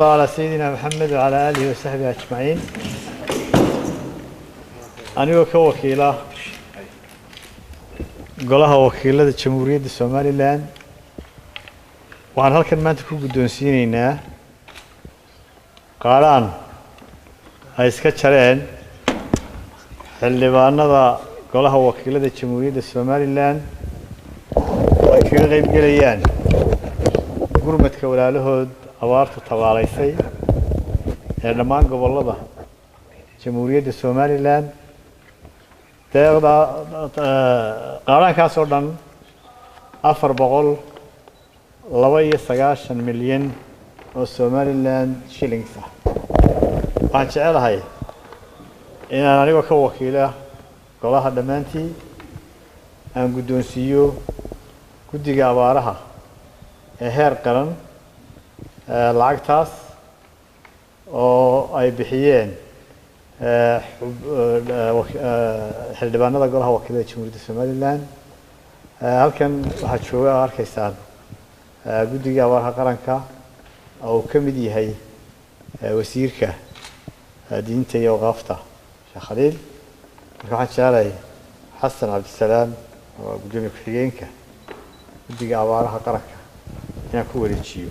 على سيدنا محمد وعلى آله وصحبه أجمعين. Anigoo ka wakiila golaha wakiilada Jamhuuriyadda Somalilan, waxaan halkan maanta ku guddoonsiineynaa qaadhaan ay iska jareen xildhibaanada golaha wakiilada Jamhuuriyadda Somalilan oo ay kaga qeyb gelayaan gurmadka walaalahood abaartu tabaalaysay ee dhammaan gobollada Jamhuuriyadda Somalilan. Deeqda qaadhaankaas oo dhan 492 milyan oo Somaliland shillings ah. Waxaan jecelahay inaan anigoo ka wakiila golaha dhammaantii aan guddoonsiiyo guddiga abaaraha ee heer qaran lacagtaas oo ay bixiyeen xildhibaanada golaha wakiilada Jamhuuriyadda Somalilan. Halkan waxaa jooga oo arkaysaan guddiga abaaraha qaranka oo uu ka mid yahay wasiirka diinta iyo awqaafta, Sheekh Khaliil. Marka waxaan jecelahay Xasan Cabdisalaam oo guddoomiye ku-xigeenka guddiga abaaraha qaranka inaan ku wareejiyo.